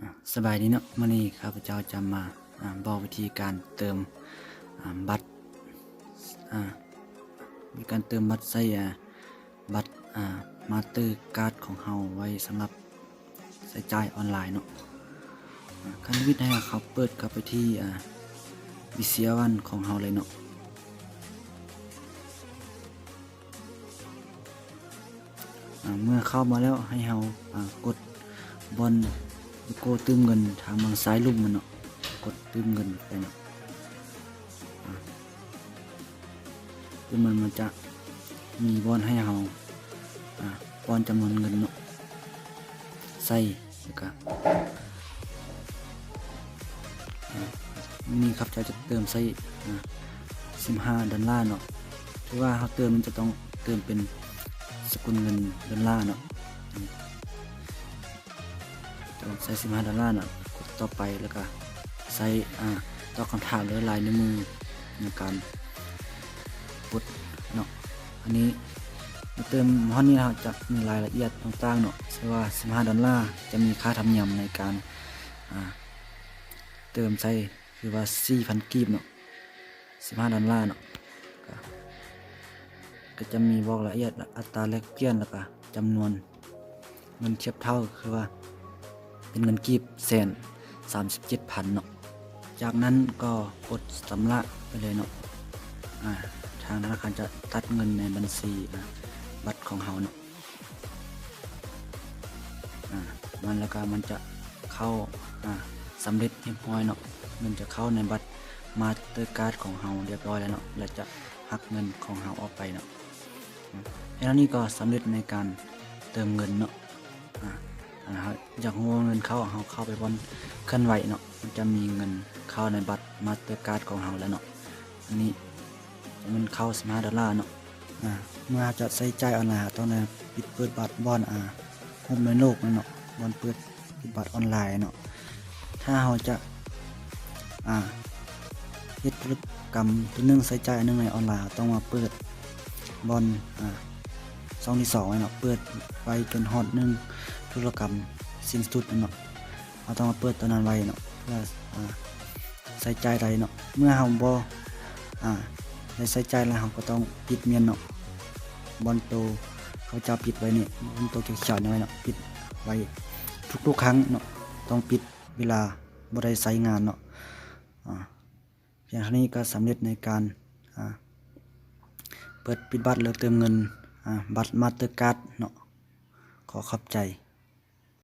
ອາ ສະບາຍດີເນາະ, ມື້ນີ້ຂ້າພະເຈົ້າຈະມາ ອາ ບອກວິທີການເຕີມ ອາ ບັດ ອາ ວິທີການເຕີມບັດໃສ່ ອາ ບັດ ອາ ມາສເຕີກາດຂອງເຮົາໄວ້ສຳລັບໃຊ້ຈ່າຍອອນລາຍເນາະ. ອາ ຂັ້ນທຳອິດໃຫ້ເຮົາເຂົ້າ ເປີດເຂົ້າໄປທີ່ ອາ ວີເຊຍວັນຂອງເຮົາເລີຍເນາະ. ອາ ເມື່ອເຂົ້າມາແລ້ວໃຫ້ເຮົາ ອາ ກົດບ່ອນໂລໂກ້ຕື່ມເງິນທາງເບື້ອງຊ້າຍລຸ່ມມັນເນາະ, ກົດຕື່ມເງິນໄປເນາະ. ອາ ຕື່ມເງິນມັນຈະມີບ່ອນໃຫ້ເຮົາ ອາ ປ້ອນຈຳນວນເງິນເນາະ ໃສ່ ແລ້ວກະ ອາ ມື້ນີ້ຂ້າພະເຈົ້າຈະເຕີມໃສ່ ອາ ສິບຫ້າດອນລາເນາະ. ຄືວ່າເຮົາເຕີມ ມັນຈະຕ້ອງເຕີມເປັນສະກຸນເງິນດອນລາເນາະ. ອາ ຈະຕ້ອງໃສ່ສິບຫ້າດອນລາເນາະ. ກົດຕໍ່ໄປ ແລ້ວກະໃສ່ ອາ ຕອບຄຳຖາມ ຫຼື ລາຍນິ້ວມືໃນການກົດເນາະ. ອັນນີ້ ມາເຕີມຮອດນີ້ ເຮົາຈະມີລາຍລະອຽດຕ່າງໆເນາະ. ເຊັ່ນວ່າສິບຫ້າດອນລາ ຈະມີຄ່າທຳນຽມໃນການ ອາ ເຕີມໃສ່ ຄືວ່າສີ່ພັນກີບເນາະ, ສິບຫ້າດອນລາເນາະ. ກະ ກະຈະມີບອກລະອຽດ ອາ ອັດຕາແລກປ່ຽນ ແລ້ວກະຈຳນວນເງິນທຽບເທົ່າ ຄືວ່າເປັນເງິນກີບ ແສນສາມສິບເຈັດພັນເນາະ. ຈາກນັ້ນກໍກົດຊຳລະໄປເລີຍເນາະ. ອາ ທາງທະນາຄານຈະຕັດເງິນໃນບັນຊີ ອາ ບັດຂອງເຮົາເນາະ. ອາ ມັນ ແລ້ວກະມັນຈະເຂົ້າ ອາ ສຳເລັດຮຽບຮ້ອຍເນາະ. ເງິນຈະເຂົ້າໃນບັດມາສເຕີກາດຂອງເຮົາຮຽບຮ້ອຍແລ້ວເນາະ ແລະ ຈະຫັກເງິນຂອງເຮົາອອກໄປເນາະ. ແຄ່ນີ້ກໍສຳເລັດໃນການເຕີມເງິນເນາະ. ອາ ອາ ເຮົາຢາກຮູ້ວ່າເງິນເຂົ້າ ເຮົາເຂົ້າໄປບ່ອນເຄື່ອນໄຫວເນາະ, ມັນຈະມີເງິນເຂົ້າໃນບັດມາສເຕີກາດຂອງເຮົາແລ້ວເນາະ. ອັນນີ້ແມ່ນເຂົ້າສິບຫ້າດອນລາເນາະ. ອາ ເມື່ອເຮົາຈະໃຊ້ຈ່າຍອອນລາຍ ເຮົາຕ້ອງໄດ້ປິດເປີດບັດບ່ອນ ອາ ຮູບແມ່ນໂລກນັ້ນເນາະ, ບ່ອນເປີດປິດບັດອອນລາຍເນາະ. ຖ້າເຮົາຈະ ອາ ເຮັດທຸລະກຳໂຕໜຶ່ງ ໃຊ້ຈ່າຍອັນໜຶ່ງໃນອອນລາຍ ເຮົາຕ້ອງມາເປີດບ່ອນ ອາ ຊ່ອງທີສອງໄວ້ເນາະ, ເປີດໄວ້ຈົນຮອດໜຶ່ງທຸລະກຳສິ້ນສຸດນັ້ນເນາະ. ເຮົາຕ້ອງມາເປີດໂຕນັ້ນໄວ້ເນາະ ເພື່ອ ອາ ໃຊ້ຈ່າຍໄດ້ເນາະ. ເມື່ອເຮົາບໍ່ ອາ ໄດ້ໃຊ້ຈ່າຍແລ້ວ ເຮົາກໍຕ້ອງປິດແມ່ນເນາະ, ບ່ອນໂຕເຂົາເຈົ້າປິດໄວ້ນີ້ ບ່ອນໂຕຂຽວໆນີ້ໄວ້ເນາະ, ປິດໄວ້ທຸກໆຄັ້ງເນາະ, ຕ້ອງປິດເວລາບໍ່ໄດ້ໃຊ້ງານເນາະ. ອາ ພຽງເທົ່ານີ້ກໍສຳເລັດໃນການ ອາ ເປີດປິດບັດ ແລະ ເຕີມເງິນ ອາ ບັດມາສເຕີກາດເນາະ. ຂໍຂອບໃຈ.